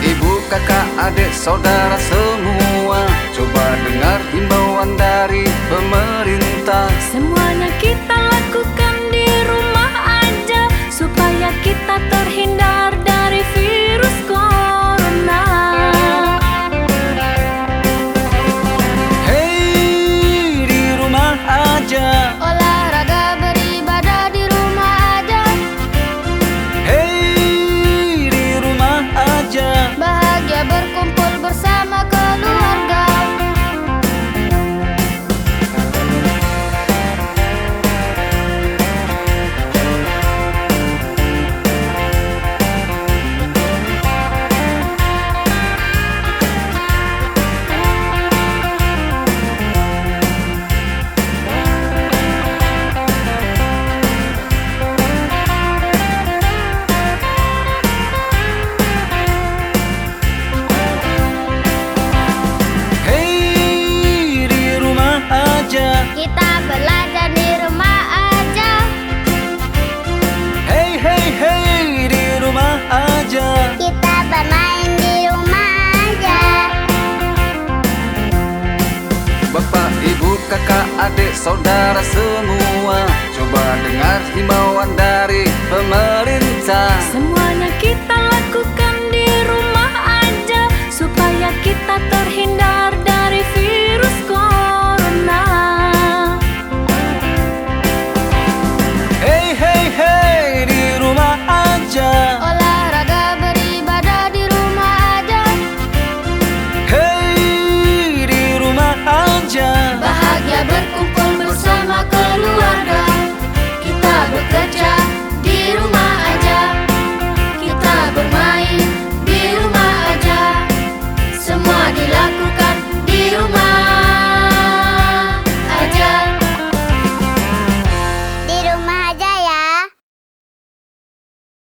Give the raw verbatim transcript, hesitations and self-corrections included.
Ibu, kakak, adik, saudara semua, coba dengar himbauan dari pemerintah. Semuanya kita lakukan di rumah aja, supaya kita terhindar dari virus corona. Hei, di rumah aja. Olahraga, beribadah di rumah aja. Hei, di rumah aja. Bahagia berkumpul bersama keluarga. Hei, di rumah aja. Kita belajar di rumah aja. Hei, hei, hei, di rumah aja. Kita bermain di rumah aja. Bapak, ibu, kakak, adik, saudara semua, coba dengar himbauan dari pemerintah.